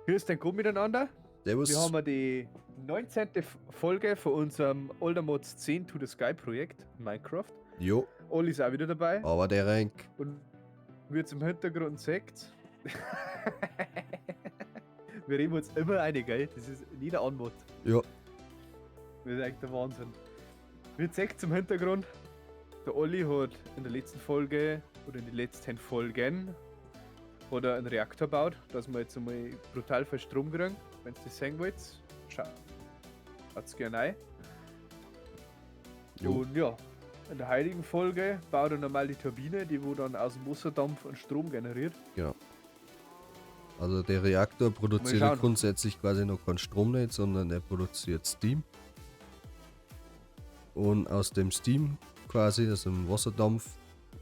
Grüß den gut miteinander. Servus. Wir haben die 19. Folge von unserem Oldermods 10 to the Sky Projekt Minecraft. Jo, Olli ist auch wieder dabei. aber der Rank. Und wie ihr im Hintergrund seht, wir reden uns immer eine, gell? Das ist nie der Anmod. Ja, Das ist echt der Wahnsinn. Wie ihr seht zum Hintergrund, der Olli hat in der letzten Folge oder in den letzten Folgen hat er einen Reaktor gebaut, dass wir jetzt einmal brutal viel Strom kriegen. Wenn ihr das sehen wollt, schaut's gerne rein. Jo. Und ja, in der heutigen Folge baut er nochmal die Turbine, die wo dann aus dem Wasserdampf einen Strom generiert. Genau. Also der Reaktor produziert schauen. grundsätzlich quasi noch keinen Strom nicht, sondern er produziert Steam. Und aus dem Steam quasi, also dem Wasserdampf,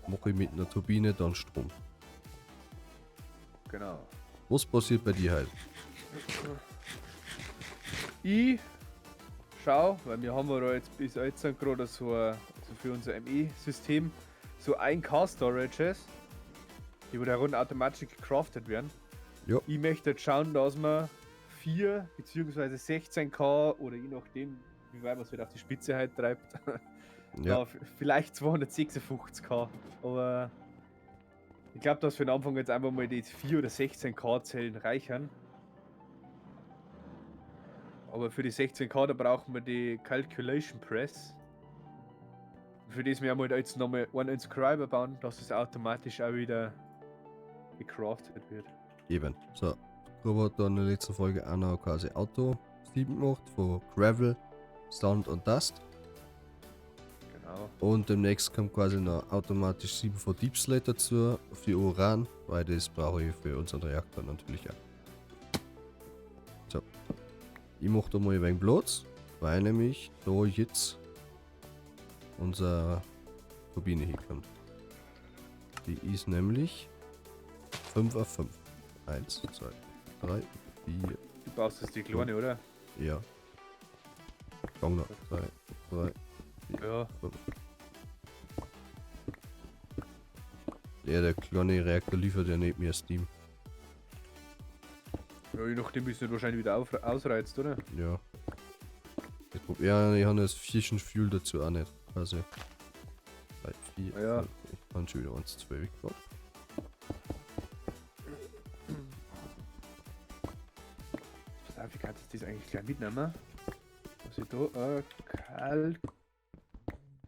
mache ich mit einer Turbine dann Strom. Genau. Was passiert bei dir halt? Ich schau, weil wir haben ja jetzt bis jetzt gerade so, also für unser ME-System so 1K Storages, die wo da rund automatisch gecraftet werden. Jo. Ich möchte jetzt schauen, dass wir 4 bzw. 16K oder je nachdem, wie weit man es wieder auf die Spitze halt treibt, Ja, ja, vielleicht 256K. Aber ich glaube, dass für den Anfang jetzt einfach mal die 4 oder 16K Zellen reichern. Aber für die 16K, da brauchen wir die Calculation Press. Für das wir halt jetzt nochmal einen Inscriber bauen, dass es automatisch auch wieder gecraftet wird. Eben. So, Gruber hat da in der letzten Folge auch noch quasi Auto 7 gemacht von Gravel, Sand und Dust. Genau. Und demnächst kommt quasi noch automatisch 7 von Deep Slate dazu für Uran, weil das brauche ich für unseren Reaktor natürlich auch. So. Ich mache da mal ein wenig Platz, weil nämlich da jetzt unsere Turbine hinkommt. Die ist nämlich 5 auf 5. 1, 2, 3, 4, Du baust jetzt die kleine, oder? ja. Gang noch. 2, 3, Ja. 5. Ja, der kleine Reaktor liefert ja nicht mehr Steam. Ja, je nachdem, wie es nicht wahrscheinlich wieder ausreizt, oder? Ja. Ich probiere, ich habe das Fusion Fuel dazu auch nicht. Also. 3, 4, Ja. 5. Ich kann schon wieder 1, 2 weggebracht. Pass auf, ich kann jetzt das eigentlich gleich mitnehmen. Was ich da?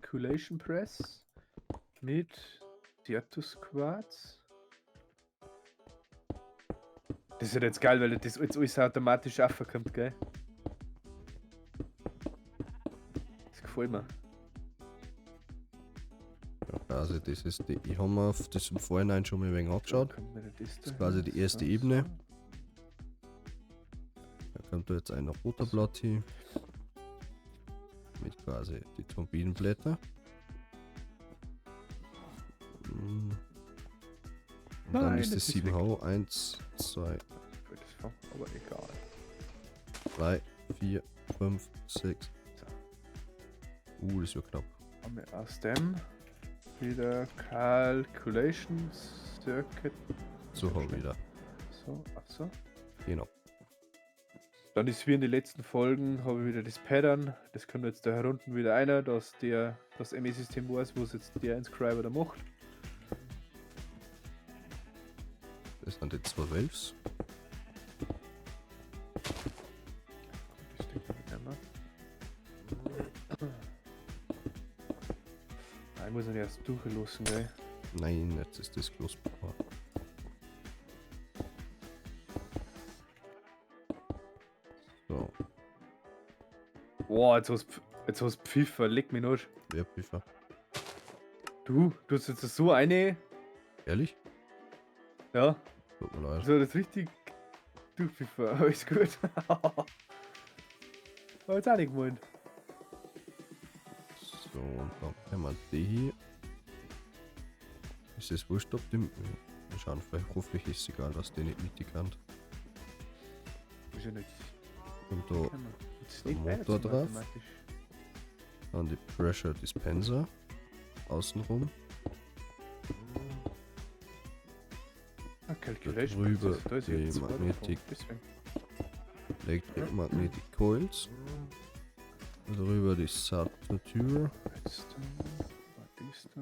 Calculation Press mit Certus Quarz. Das ist ja jetzt geil, weil das jetzt alles automatisch aufkommt, gell? Das gefällt mir. Ja, also das ist die. Ich habe mir auf das im Vorhinein schon mal ein wenig angeschaut. Kommt mir das Das ist quasi die erste Ebene. Da kommt da jetzt ein roter Blatt hin. Mit quasi die Turbinenblätter. Und dann Nein, ist das das ist 7 weg. H. 1, 2, Aber egal. 3, 4, 5, 6. So. Das ist ja knapp. Haben wir aus dem wieder Calculation Circuit. So haben wir wieder. So, ach so. Genau. Dann ist wie in den letzten Folgen, habe ich wieder das Pattern. Das kommt jetzt da herunten wieder einer, dass das ME-System weiß, was jetzt der Inscriber da macht. Das sind die 2 Valves. Das Ding mitnehmen. Nein, ich muss ihn erst durchlassen, gell? Nein, jetzt ist das Close. So, Boah, jetzt hast du Pfiffer, leck mich noch. wer Pfiffer? Du hast jetzt so eine. Ehrlich? Ja, Tut mir leid. so das richtig durchpfiffer. Alles gut. War jetzt auch nicht gemeint. So, und dann haben wir die hier. Ist es wurscht, ob die. Mal schauen, vielleicht hoffentlich ist es egal, dass die nicht mitgekannt. Ist ja nicht. Und da Jetzt der nicht Motor weiter drauf. automatisch. dann die Pressure Dispenser. Außenrum. Okay. Calculation drüber Process, da ist die jetzt zwei davon, Magnetic. Deswegen. Electric Magnetic Coils. Da drüber die Substitute. Redstone, war das da?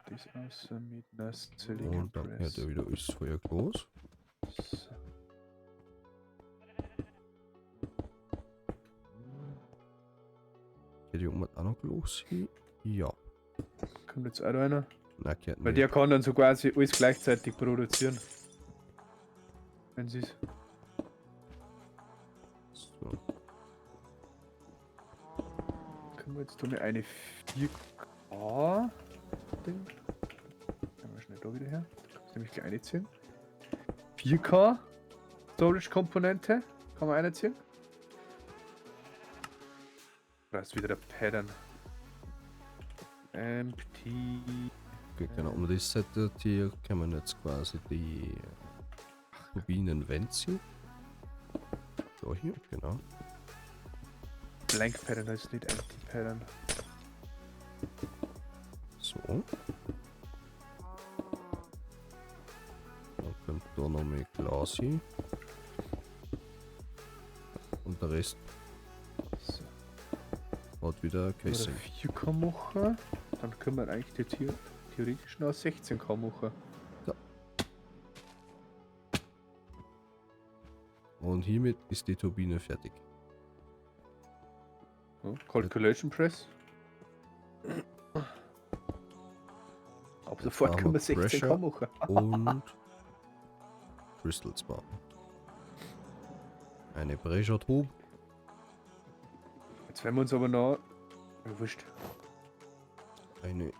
Das außer mit einer Silicon Und dann Press. hört er wieder alles voll groß. So. Geht die Oma auch noch los hier? Ja. Kommt jetzt auch noch einer? Nein, geht Weil nicht. der kann dann so quasi alles gleichzeitig produzieren. Wenn sie es. So. Können wir jetzt da mal eine 4K Ding. Gehen wir schnell da wieder her. Da kannst du nämlich gleich reinziehen. 4K Storage Komponente kann man reinziehen. Da ist wieder der Pattern. Empty. Okay, genau. Um das Seite hier kann man jetzt quasi die Turbinenwand ziehen. So hier, genau. Blank Pattern heißt nicht Empty Pattern. So. Dann kommt da noch mehr Glas hin. Und der Rest So. hat wieder Wenn wir Casing. 4K machen, dann können wir eigentlich die theoretisch noch 16K machen. So. Und hiermit ist die Turbine fertig. Oh, Calculation Press. Ab sofort brauchen können wir wir 16K Pressure machen. Und Crystals bauen. Eine Pressure Tube. Jetzt werden wir uns aber noch. Ja, wurscht. Eine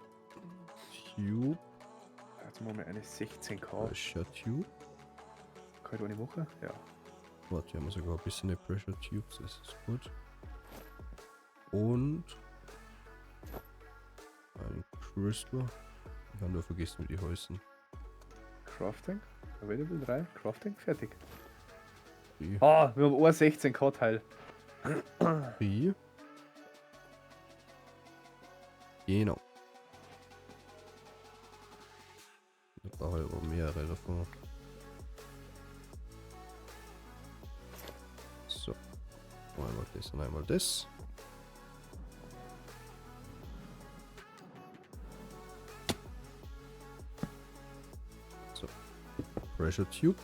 Tube. Jetzt machen wir eine 16K. Pressure Tube. Kann ich auch nicht machen? Ja. Warte, hier haben wir sogar ein bisschen eine Pressure Tubes, das ist gut. Und ein Crystal. Ich habe nur vergessen, wie die heißen. Crafting. Available 3. Crafting. Fertig. Die Ah, wir haben ein 16K Teil. B. Genau. Da brauche ich aber mehrere davon. So. Einmal das und einmal das. So. Pressure Tube.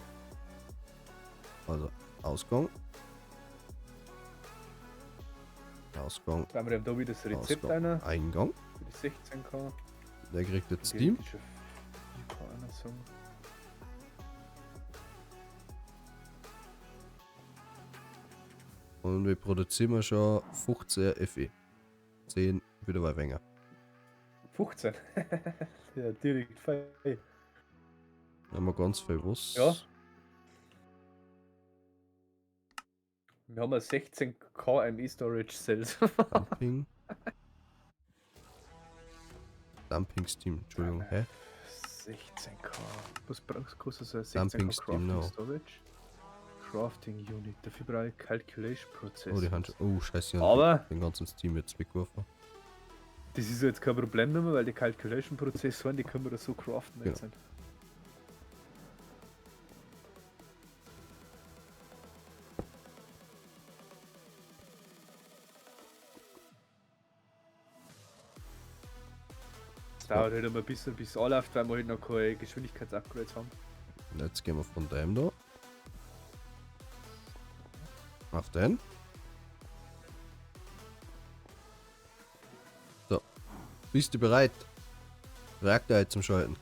Also Ausgang. Ausgang. Dann haben wir da wieder das Rezept Ausgang. einer. Eingang. Für die 16K. Der kriegt jetzt Steam. Theoretische 4K einer sagen. Und wir produzieren schon 15 FE. 10 wieder mal weniger. 15. Ja, direkt fein. Haben wir ganz viel was. Ja. Wir haben ja 16K ME Storage Cells. Dumping. Dumping Steam, Entschuldigung, hä? 16K. Was brauchst du? Kostet so ein 16K Dumping Steam Crafting now. Storage? Crafting Unit. Dafür brauche ich Calculation Process. Oh, die haben schon. Oh, scheiße, die haben Aber den ganzen Steam jetzt weggeworfen. das ist jetzt kein Problem mehr, weil die Calculation Prozessoren, die können wir da so craften Genau. jetzt. Es dauert halt immer ein bisschen, bis es anläuft, weil wir halt noch keine Geschwindigkeitsupgrades haben. Und jetzt gehen wir von dem da. Auf den. So. Bist du bereit? Reaktor zum Schalten.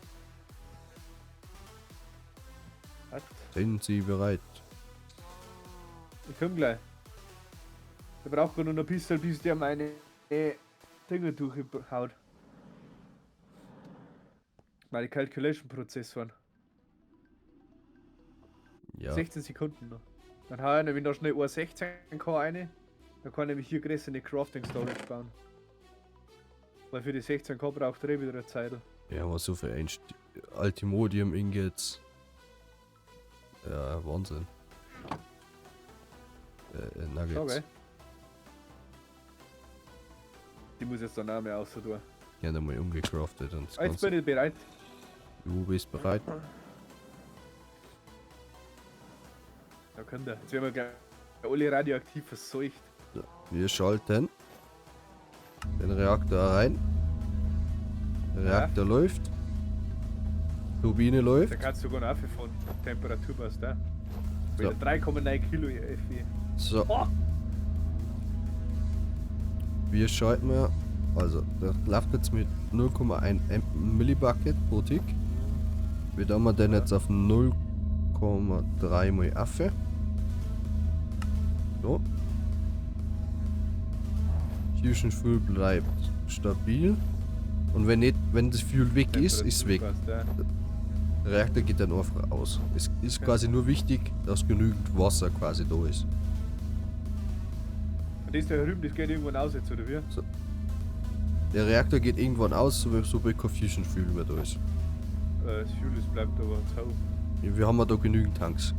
Was? Sind Sie bereit? Ich komm gleich. Wir brauchen nur noch ein bisschen, bis der meine Dinge durchhaut. Meine Calculation-Prozessoren. Ja. 16 Sekunden noch. Dann hau ich nämlich noch schnell ein 16K rein. Dann kann ich nämlich hier größere Crafting Storage bauen. Weil für die 16K braucht er eh wieder eine Zeit. Ja, aber so viel Altimodium Ingots. Ja, Wahnsinn. Nuggets. Okay. Die muss jetzt dann auch mehr außer tun. Ja, dann mal umgecraftet und das Ah, jetzt bin ich bereit. Du bist bereit. Da könnt ihr. Jetzt werden wir gleich alle radioaktiv verseucht. So, wir schalten den Reaktor rein. Der Reaktor läuft. Turbine Da läuft. kannst du sogar noch auffahren. Temperatur passt da. So. 3,9 Kilo Fe. So, Oh! wir schalten mal. Also, das läuft jetzt mit 0,1 Millibucket pro Tick. Wir tun wir den jetzt auf 0,3 mal Affe. So. Fusion Fuel bleibt stabil. Und wenn nicht, wenn das Fuel weg ist, ist weg. Passt, ja. Der Reaktor geht dann einfach aus. Es ist Okay. quasi nur wichtig, dass genügend Wasser quasi da ist. Und das da drüben, das geht irgendwann aus jetzt, oder wie? Der Reaktor geht irgendwann aus, sobald kein Fusion Fuel mehr da ist. Das Fuel das bleibt aber zu. Wir haben ja da genügend Tanks.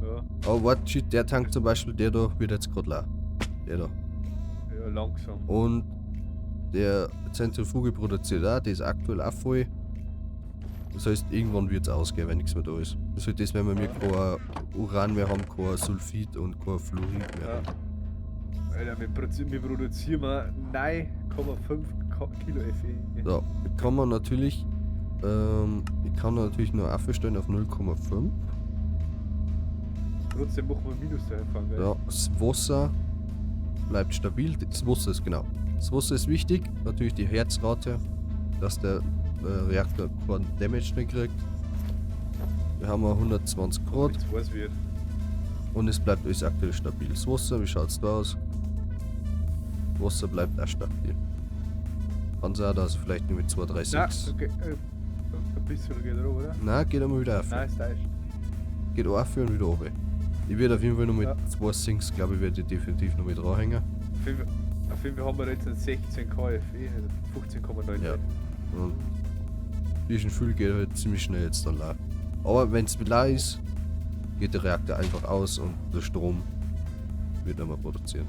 Ja, Aber warte, shit, der Tank zum Beispiel, der da wird jetzt gerade leer. Der da. ja, langsam. Und der Zentrifuge produziert auch, die ist aktuell auch voll. Das heißt, irgendwann wird es ausgehen, wenn nichts mehr da ist. Das heißt, das, wenn wir kein Uran mehr haben, kein Sulfid und kein Fluorid mehr Ja. haben. Alter, wir produzieren mal 9,5 Kilo Fe. So, kann man natürlich, ich kann natürlich nur aufstellen auf 0,5. Trotzdem machen wir Minus da herfahren, gell? Ja, das Wasser bleibt stabil. Das Wasser ist genau. Das Wasser ist wichtig. Natürlich die Herzrate, dass der Reaktor keinen Damage mehr kriegt. Wir haben auch 120 Grad Wenn's heiß wird. und es bleibt alles aktuell stabil. Das Wasser, wie schaut's da aus? Wasser bleibt auch stabil. Kann sein, dass vielleicht nur mit 2, 3, Nein, 6. okay. Ein bisschen geht runter, oder? Nein, geht einmal wieder auf. Nein, ist da ist. Geht auf und wieder runter. Ich werde auf jeden Fall noch mit Ja. 2 Sinks, glaube ich, werde ich definitiv noch mit dranhängen. Auf jeden Fall haben wir jetzt ein 16 KFE, also 15,9. Ja. Und Fusion Fuel geht halt ziemlich schnell jetzt dann leer. Aber wenn es leer ist, geht der Reaktor einfach aus und der Strom wird nicht mehr produziert.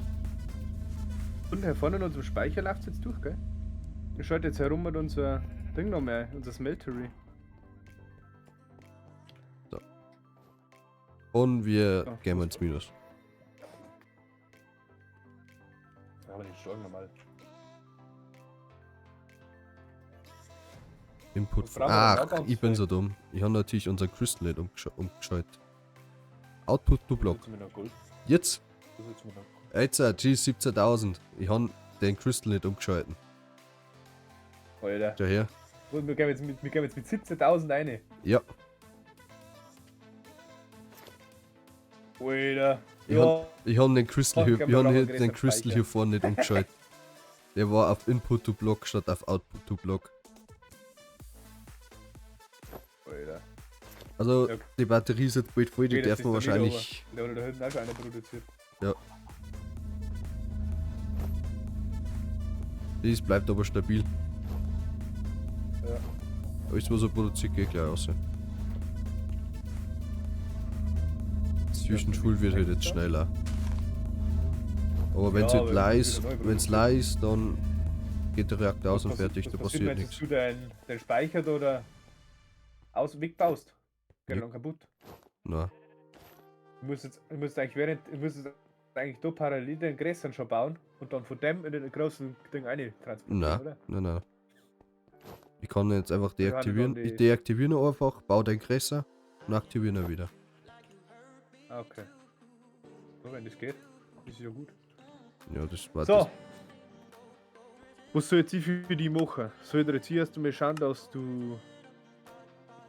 Und hier vorne in unserem Speicher läuft es jetzt durch, gell? Ich schalte jetzt herum mit unser Ding noch mehr, unser Smeltery. So. Und wir Ja. gehen ins Minus. Da haben wir den Strom nochmal. Input. Was brauchen wir denn Ach, noch ich bin ganz so dumm. Ich habe natürlich unser Crystal nicht umgeschaltet. Output to Block. Jetzt. Jetzt, G 17.000. Ich habe den Crystal nicht umgeschalten. Alter. Schau her. Und wir gehen jetzt mit 17.000 rein. Ja. Alter. Ich Ja. hab den Crystal Oh, hier, können ich wir hab brauchen den größeren Crystal Speicher. hier vorne nicht umgeschaltet. Der war auf Input to Block statt auf Output to Block. Alter. Also Ja. die Batterie ist jetzt bald voll, die Okay, das darf man ist dann nicht, wahrscheinlich. aber- Der hat da hinten auch schon einer produziert. Ja. Das bleibt aber stabil. Ja. Alles, was er produziert, geht gleich raus. Das Fusion Fuel wird halt jetzt schneller. Aber wenn es Ja, halt aber leer wieder ist, neu wenn's produziert. leer ist, dann geht der Reaktor aus und Was fertig, da was passiert wenn nichts. du deinen Speicher da oder aus wegbaust? Geht Ja. dann kaputt. Nein. Du musst jetzt, du musst eigentlich während, du musst jetzt eigentlich da parallel den größeren schon bauen und dann von dem in den großen Ding rein transportieren, Nein, oder? nein, nein. Ich kann jetzt einfach Wir haben deaktivieren. dann Ich die- deaktiviere ihn einfach, baue den größer und aktiviere ihn wieder. Ah, okay. So, wenn das geht, ist ja gut. Ja, das war So. das. Was soll jetzt ich für die machen? Soll ich dir jetzt hier erst einmal schauen, dass du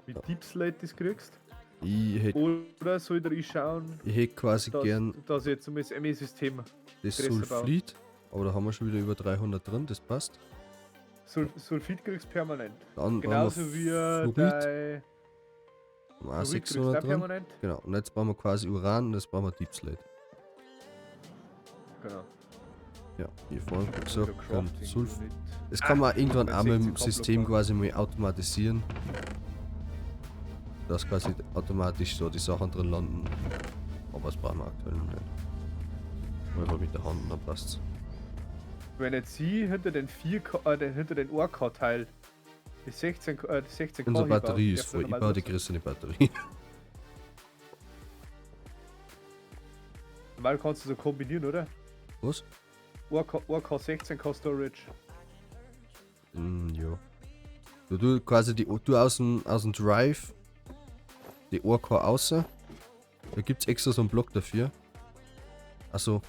mit Deep Slate das kriegst? Ich hätte Oder soll ich dir ich schauen, ich hätt quasi dass, gern dass ich jetzt einmal das ME-System. das größer bauen. Sulfid, aber da haben wir schon wieder über 300 drin, das passt. Sulfid kriegst permanent. Dann Genauso brauchen wie wir Fluorid, dein haben wir auch Fluorid kriegst du 600 auch drin. permanent. Genau, und jetzt brauchen wir quasi Uran und jetzt brauchen wir Deep Slate. Genau. Ja, hier vorne, wie Also gesagt, dann Crafting Sulf. Unit. Das kann man irgendwann auch mit dem 60 K System Block. quasi mal automatisieren. Dass quasi automatisch so die Sachen drin landen. Aber das brauchen wir aktuell noch nicht. Einfach mit der Hand, dann passt's. Wenn jetzt sie hinter den 4K, hinter den 1K-Teil die 16, die 16K Unsere hinbaut, Batterie ist darf voll. dann Ich normal baue die nutzen. größere Batterie. Normal kannst du so kombinieren, oder? Was? 1K, 1K 16K Storage. Ja. Du quasi die, du aus dem Drive die 1K außer. Da gibt es extra so einen Block dafür. Also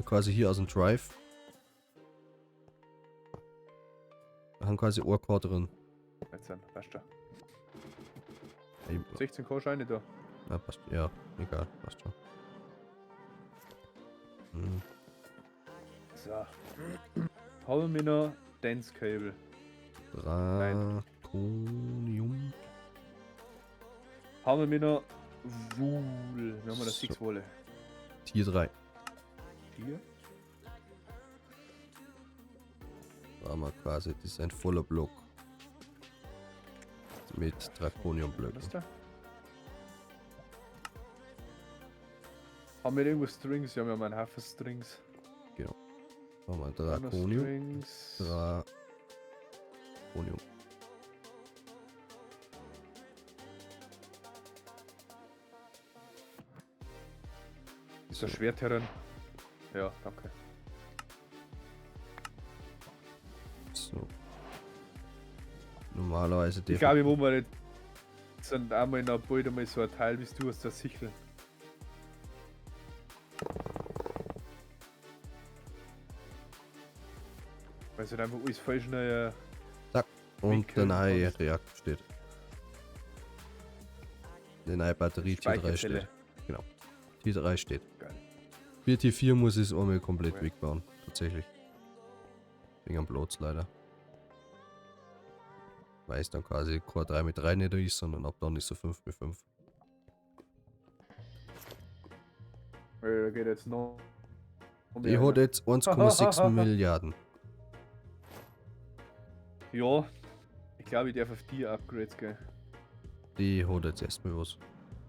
quasi hier aus dem Drive. Da haben quasi 1K drin. Jetzt dann, passt schon. 16K Scheine da. Na, passt. Ja, egal, passt schon. Hm. So. Haben wir noch Dense Cable. Draconium. Haben wir noch Wool. Wir haben noch So. 6 Wolle. Tier 3. Tier? Da haben wir quasi, das ist ein voller Block. Mit Draconium-Blöcken. Was da? Haben wir irgendwo Strings? Ja, wir haben einen Haufen Strings. Genau. Haben wir Haben wir Draconium. Strings. Draconium. Ist das Schwert herin? Ja, danke. So. Normalerweise Ich glaube, ich muss mir jetzt dann einmal noch bald einmal so ein Teil, wie du aus der Sichel. Weil es halt einfach alles voll schnell. Zack. Und der neue kannst. Reaktor steht. Die neue Batterie T3 Speicherzelle. steht. Genau. T3 steht. Geil. Für T4 muss ich es einmal komplett Okay. wegbauen. Tatsächlich. Wegen am Platz leider. Weil es dann quasi Core 3 mit 3 nicht ist, sondern ab dann ist so 5 mit 5. Da geht jetzt noch. Die hat jetzt 1,6 Milliarden. Ja, ich glaube, ich darf auf die Upgrades gehen. Die hat jetzt erstmal was.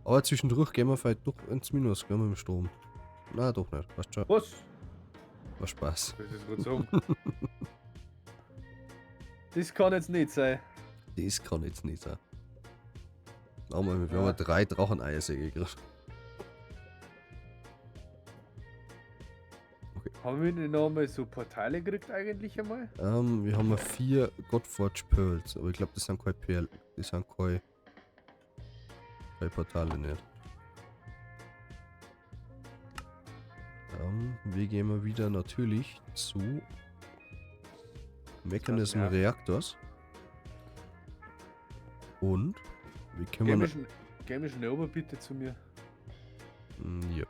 Aber zwischendurch gehen wir vielleicht doch ins Minus, gehen wir mit dem Strom. Na doch nicht, passt schon. Was? War Spaß. Das ist gut so. Das kann jetzt nicht sein. Das kann jetzt nicht sein. Aber wir haben 3 Dracheneier gekriegt. Okay. Haben wir denn noch mal so Portale gekriegt eigentlich einmal? Wir haben 4 Godforge Pearls, aber ich glaube, das sind keine Perlen. Das sind keine Portale nicht. Wir gehen mal wieder natürlich zu Mekanism Ja. Reactors. Und wir können. Geh mir schnell rüber bitte zu mir. Ja.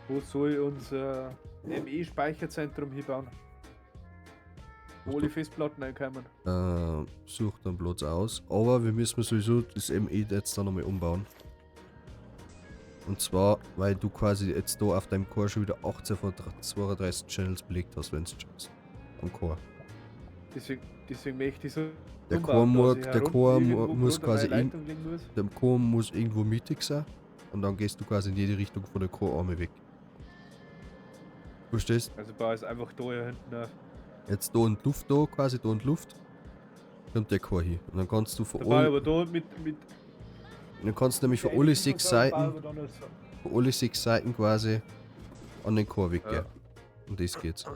Wo soll ich unser ME-Speicherzentrum hier bauen? Wo alle Festplatten reinkommen. Such dann Platz aus. Aber wir müssen sowieso das ME jetzt dann nochmal umbauen. Und zwar, weil du quasi jetzt da auf deinem Core schon wieder 18 von 32 Channels belegt hast, wenn du schaust. Am Core. Deswegen möchte ich so. Der umbauen, Core, dass ich der herum Core irgendwo muss gerade quasi eine Leitung legen muss. der Core muss irgendwo mittig sein. Und dann gehst du quasi in jede Richtung von der Core-Arme weg. Verstehst? Also baue ich es einfach da hier hinten auf. Jetzt da und Luft da, quasi da und Luft. Kommt der Core hier. Und dann kannst du von Da baue ich alle, aber da mit. dann kannst du nämlich von alle 6 Seiten, von alle 6 Seiten quasi an den Core weggehen. Ja. Und das geht's.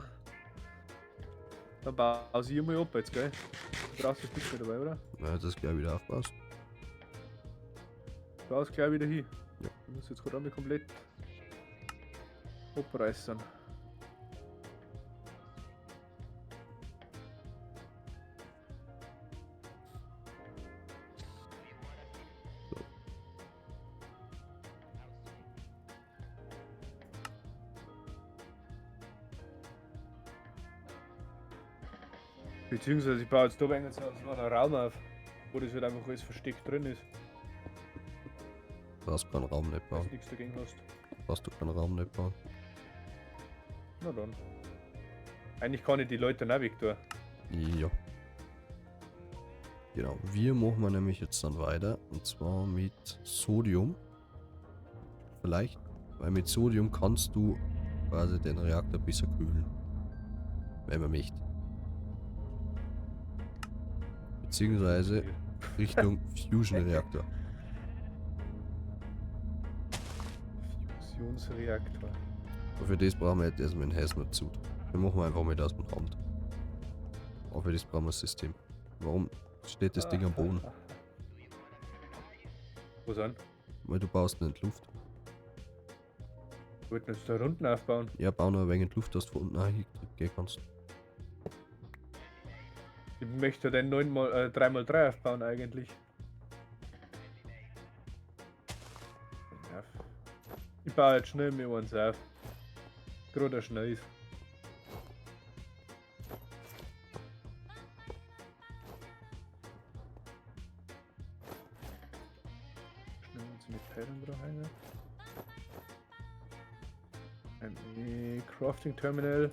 Dann baue ich mal ab jetzt, gell? Du brauchst das nicht mehr dabei, oder? Na, das gleich wieder aufbaust. Du baust gleich wieder hin. Ja. Ich muss jetzt gerade einmal komplett abreißen. So. Beziehungsweise ich baue jetzt da eigentlich so einen Raum auf, wo das halt einfach alles versteckt drin ist. Du brauchst keinen Raum nicht Dass bauen. du nichts dagegen hast. Brauchst du keinen Raum nicht bauen. Na dann. Eigentlich kann ich die Leute dann auch weg tun. Ja. Genau, wir machen wir nämlich jetzt dann weiter. Und zwar mit Sodium. Vielleicht, weil mit Sodium kannst du quasi den Reaktor besser kühlen. Wenn man möchte. Beziehungsweise Richtung Fusion Reaktor. Fusion. Fusionsreaktor. Aber für das brauchen wir jetzt erstmal einen Hazmat-Suit. Den machen wir einfach mit aus dem Hand. Aber für das brauchen wir ein System. Warum steht das Ding am Boden? Wo sind? Weil du baust nicht Luft. Wir wollten jetzt da unten aufbauen. Ja, bau noch ein wenig Luft, dass du von unten auch hingehen kannst. Ich möchte den 9 mal, 3x3 aufbauen eigentlich. Ich baue jetzt schnell mir eins auf. Gerade ein schnelles. Schnell uns mit Pattern drauf rein. ME Crafting Terminal.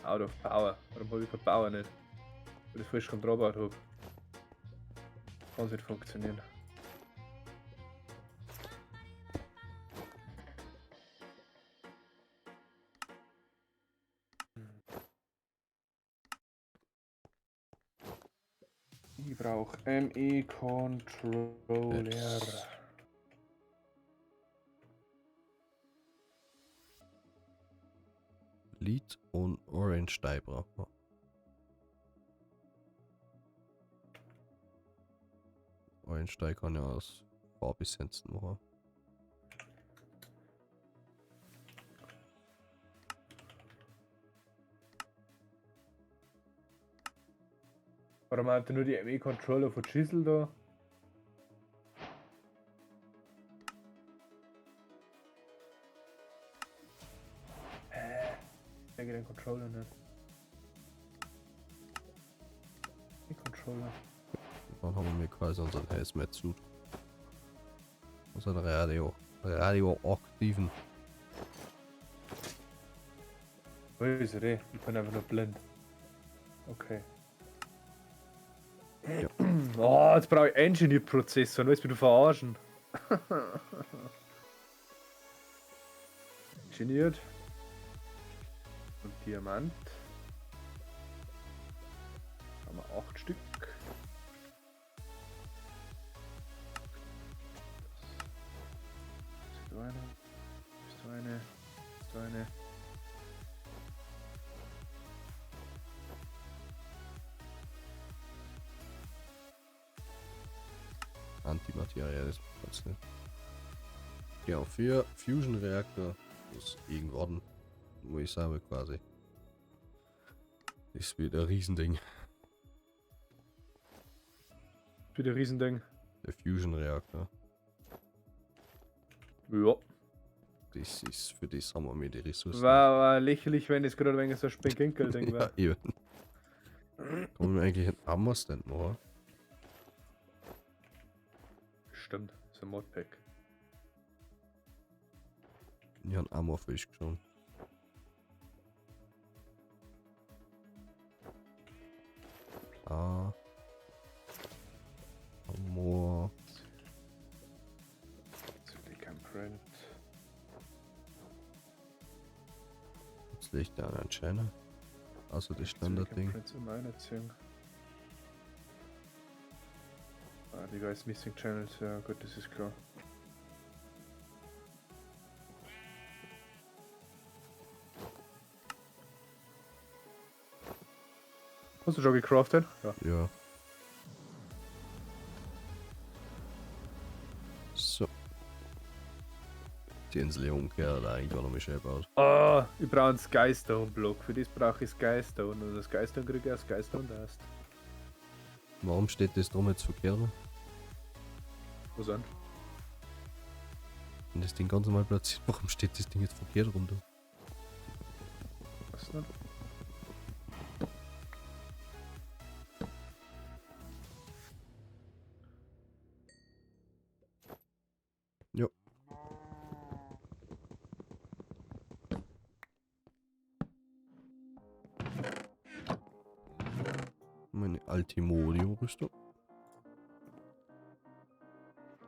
Out of Power. Warum habe ich kein Power nicht? Weil ich frisch schon drauf habe. Kann nicht funktionieren. Ich brauche ME Controller. Lead und Orange Dye braucht man. Orange Dye kann ja aus Farbessenzen machen. Warum hat er nur die ME Controller von Chisel da? Der geht den Controller nicht. Die Controller. Dann haben wir quasi unseren Hazmat-Suit. Unseren radioaktiven. Wo ist er? Ich bin einfach nur blind. Okay. Ja. Oh, jetzt brauche ich Engineer-Prozessor. Willst du mich verarschen? Engineered. Und Diamant. Haben wir 8 Stück. Ist da eine? Ist da eine? Ist da eine? Antimaterie, das passt nicht. Ja, für Fusion Reaktor ist irgendwann, wo ich sage quasi. Das wird ein Riesending. Wird ein Riesending. Der Fusion Reaktor. Ja. Das ist, für das haben wir mir die Ressourcen. War lächerlich, wenn es gerade ein wenig so ein Spinkinkel-Ding war. Ja, eben. Kann man eigentlich einen Armor-Stand machen? Stimmt, das ist ein Modpack. Ich hab einen Armor-Fisch schon. Ah. Armor. Silicon Print. Jetzt liegt da ein China. Also das Standardding. Ah, die Guys Missing Channels, ja gut, das ist klar. Hast du schon gecraftet? Ja. Ja. So. Die Insel umgekehrt hat eigentlich auch noch mal schön gebaut. Ah, ich brauche einen Skystone-Block. Für das brauche ich Skystone. Und das Skystone kriege ich aus Skystone Dust. Warum steht das drum jetzt verkehrt? Wo sind? Und das Ding ganz normal platziert. Warum steht das Ding jetzt verkehrt rum? Was denn? Jo. Meine Altimodio-Rüstung.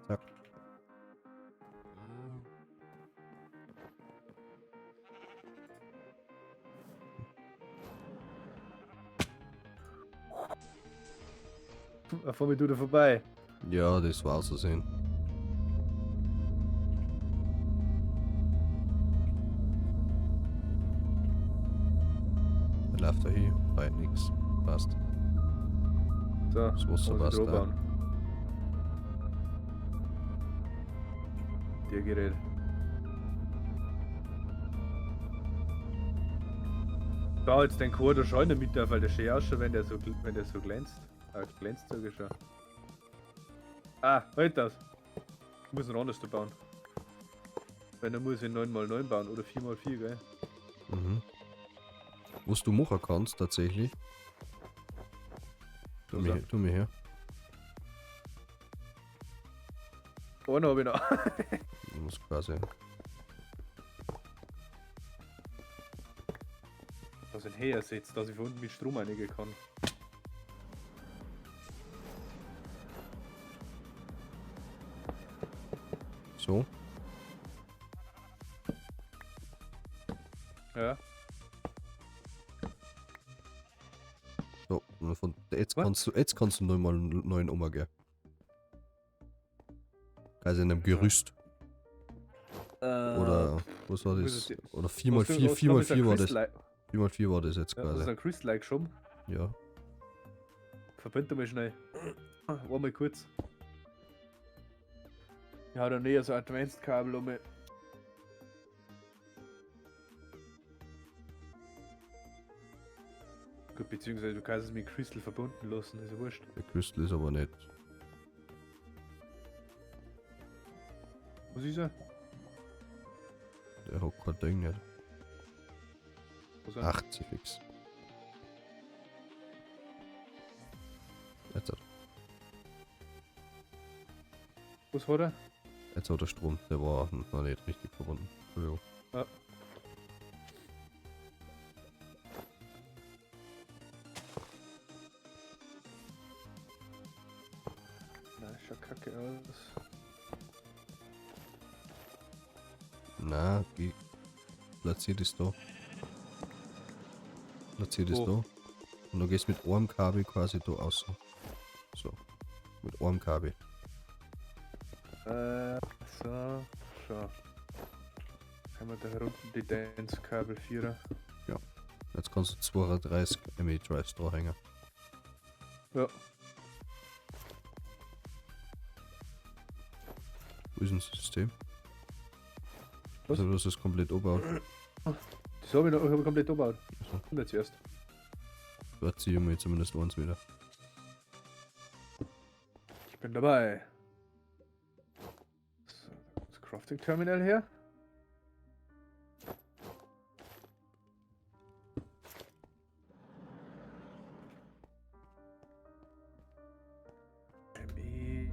Zack. Da fahr ich da vorbei. Ja, das war so sehen. läuft da hin, bald nix. Passt. So, Das Wasser muss ich passt drauf auch. bauen. Der Gerät. Ich baue jetzt den Chor da schon in der Mitte auf, weil der schön ausschaut, wenn der so, wenn der so glänzt. Ah, glänzt sogar schon. Ah, halt das. Ich muss noch anders da bauen. Weil dann muss ich 9x9 bauen oder 4x4, gell? Mhm. Was du machen kannst, tatsächlich. Tu Was mir, denn? tu mir her. Einen hab ich noch. Ich muss quasi. Dass ich ihn hersetzt, dass ich von unten mit Strom einigen kann. So. Ja. So, und von, jetzt Was? kannst du, jetzt kannst du 9x9 umgehen. Also in einem Gerüst. Oder was war muss das? ich- Oder 4x4, 4x4 war das. 4x4 war das jetzt Ja, hast du quasi. ein Crystal geschoben? Ja. Verbind mal schnell. Einmal kurz. Ja, da näher so ein Advanced Kabel um. Gut, beziehungsweise du kannst es mit Crystal verbunden lassen, ist ja wurscht. Der Crystal ist aber nicht. Was ist er? Der hat kein Ding nicht. Was er? 80 fix. Jetzt hat, Was hat er? jetzt hat er Strom. Der war noch nicht richtig verbunden. Entschuldigung. Ja. Na, schaut kacke aus. Na, geh. Platzier das da. Platzier das Wo? da. Und du gehst mit einem Kabel quasi da außen. So. Mit einem Kabel. So, schau. Haben wir da unten die Dance-Kabel 4. Ja. Jetzt kannst du 32 ME Drives da hängen. Ja. Wo ist denn das System? Was? Also du hast es komplett umgebaut. Das habe ich noch, hab ich komplett umgebaut. Achso. Kommt jetzt erst. Dort ziehe ich mir zumindest eins wieder. Ich bin dabei. So, das Crafting Terminal her. ME.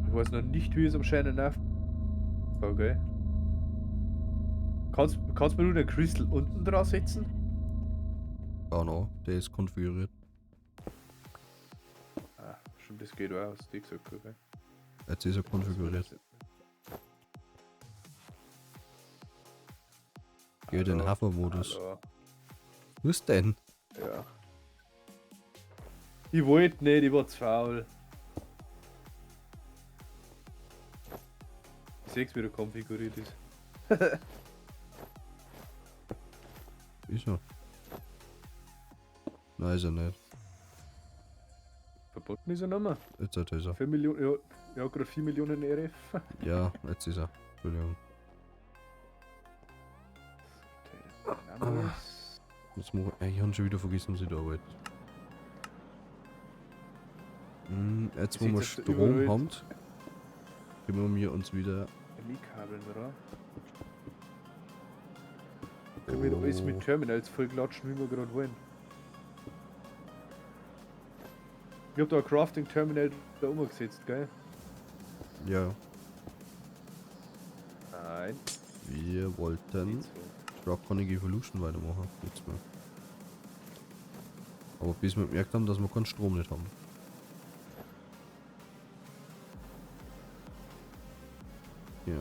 Ich weiß noch nicht, wie es am Scheinen aufbaut, okay? Kannst du mir nur den Crystal unten drauf setzen? Oh no, der ist konfiguriert. Ah, stimmt, das geht auch, hast du gesagt, okay. Jetzt ist er konfiguriert. Geh in den Hallo, Hover-Modus. hallo. Was denn? Ja. Ich wollte nicht, ich war zu faul. Ich seh's, wie der konfiguriert ist. Ist er? Nein, ist er nicht. Verbunden ist er nicht mehr. Jetzt ist er. 4 Millionen, ja, ja, gerade 4 Millionen RF. Ja, jetzt ist er. Entschuldigung. Jetzt mach ich, ich hab schon wieder vergessen, was ich da wollte. Jetzt, wo Sieht wir das Strom überall- haben, kümmern wir uns wieder. MI-Kabeln, oder? Können wir da alles mit Oh. Terminals voll klatschen, wie wir gerade wollen. Ich hab da ein Crafting Terminal da umgesetzt, gell? Ja. Nein. Wir wollten Nicht so. Draconic Evolution weitermachen. Jetzt mal. Aber bis wir gemerkt haben, dass wir keinen Strom nicht haben. Ja.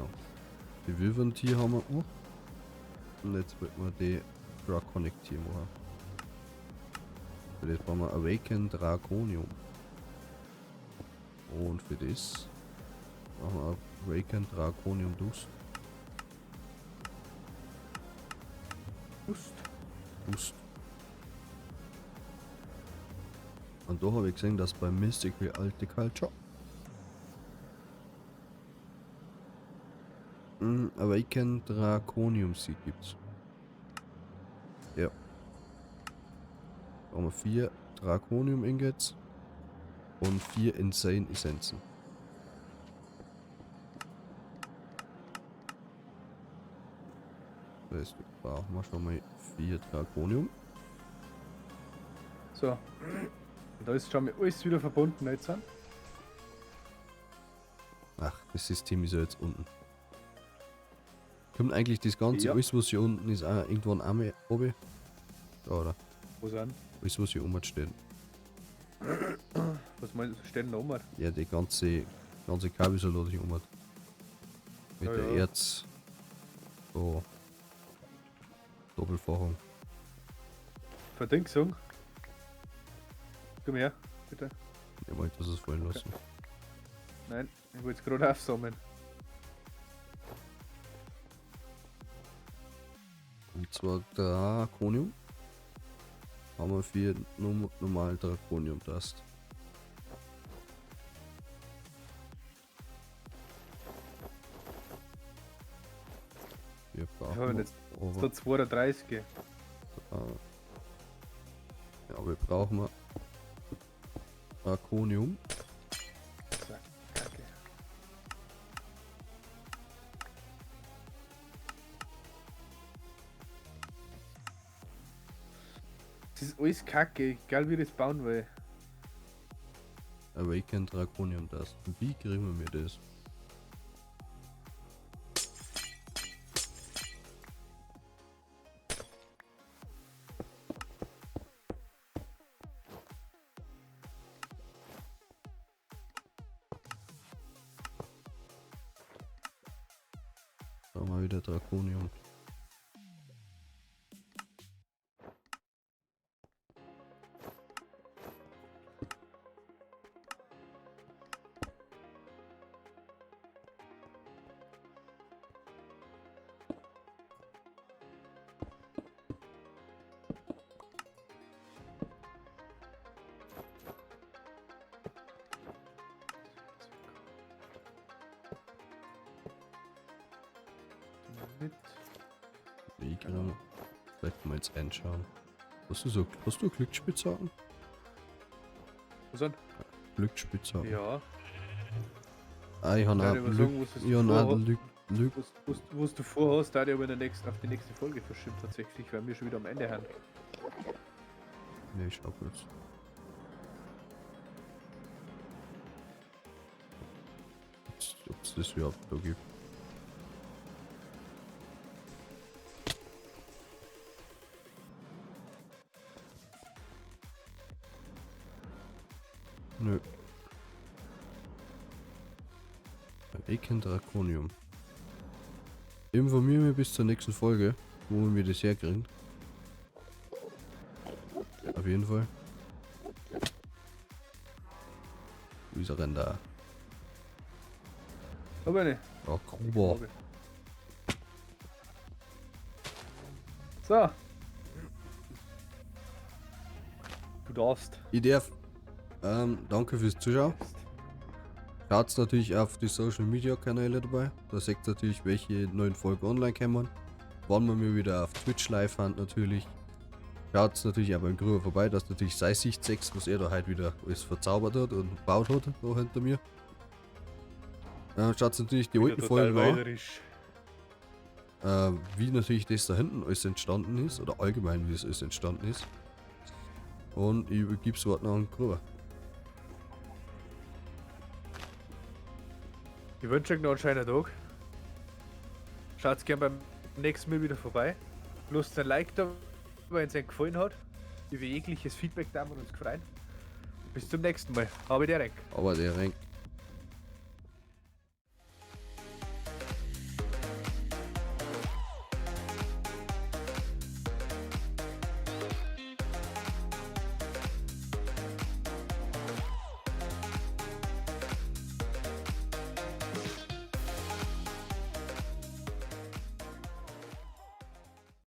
Die Wyvern-Tier haben wir auch. Und jetzt wollten wir die Draconic Tier machen. Für das brauchen wir Awaken Draconium. Und für das machen wir Awaken Draconium Dust. Dust. Dust. Und da habe ich gesehen, dass bei Mystical Alte Culture Awaken Draconium Seed gibt's. Ja. Brauchen wir 4 Draconium Ingots und 4 Insane Essenzen. Das heißt, wir brauchen wir schon mal 4 Draconium. So. Da ist schon mal alles wieder verbunden jetzt. Ach, das System ist ja jetzt unten. Kommt eigentlich das ganze, Ja. alles was hier unten ist, auch irgendwann einmal oben? Da, oder? Wo sind? Alles was hier oben steht. Was meinst du, steht denn da oben? Ja, die ganze Kabelsalat hier oben. Mit Ja, der ja. Erz. So. Doppelfachung. Verdingsung. Komm her, bitte. Ich wollte das fallen Okay. lassen. Nein, ich wollte es gerade aufsammeln. Und zwar Draconium. Haben wir 4 normal Draconium Dust. Wir Ich habe brauchen jetzt aber, da 32. Ja, wir brauchen Draconium. So, Kacke. Das ist alles Kacke, egal wie ich das bauen will. Awaken Draconium Dust. Wie kriegen wir das? Da mal wieder Draconium. Mit. Wie kriegen wir? Vielleicht mal jetzt einschauen. Hast du so, hast du Glücksspitzhacken? Was denn? Glücksspitzhacken. Ja. Ah, ich habe Ja, auch ich würd Glück, sagen, was ich hab auch vorhast- Glück, Glück. Was du vorhast, da ich aber in der nächsten, auf die nächste Folge verschieben tatsächlich, weil wir schon wieder am Ende haben. Ne, ich schau kurz. Ob's das überhaupt da gibt. Nö. Awaken Draconium. Informieren wir bis zur nächsten Folge, wo wir das herkriegen. Auf jeden Fall. Wo ist er denn da? Aber ne. Oh, Gruber. So. Du darfst. Ich darf. Danke fürs Zuschauen. Schaut natürlich auf die Social Media Kanäle dabei. Da seht ihr natürlich, welche neuen Folgen online kommen. Wann wir mir wieder auf Twitch live haben natürlich. Schaut natürlich auch beim Gruber vorbei, dass natürlich seine Sicht seht, was er da heute wieder alles verzaubert hat und gebaut hat, da hinter mir. Schaut natürlich die Wieder alten total Folgen an. wählerisch. Wie natürlich das da hinten alles entstanden ist, oder allgemein wie es alles entstanden ist. Und ich übergebe das Wort noch an Gruber. Ich wünsche euch noch einen schönen Tag. Schaut gerne beim nächsten Mal wieder vorbei. Lasst ein Like da, wenn es euch gefallen hat. Über jegliches Feedback da wir uns freuen. Bis zum nächsten Mal. Habe die Renk. Aber der Renk.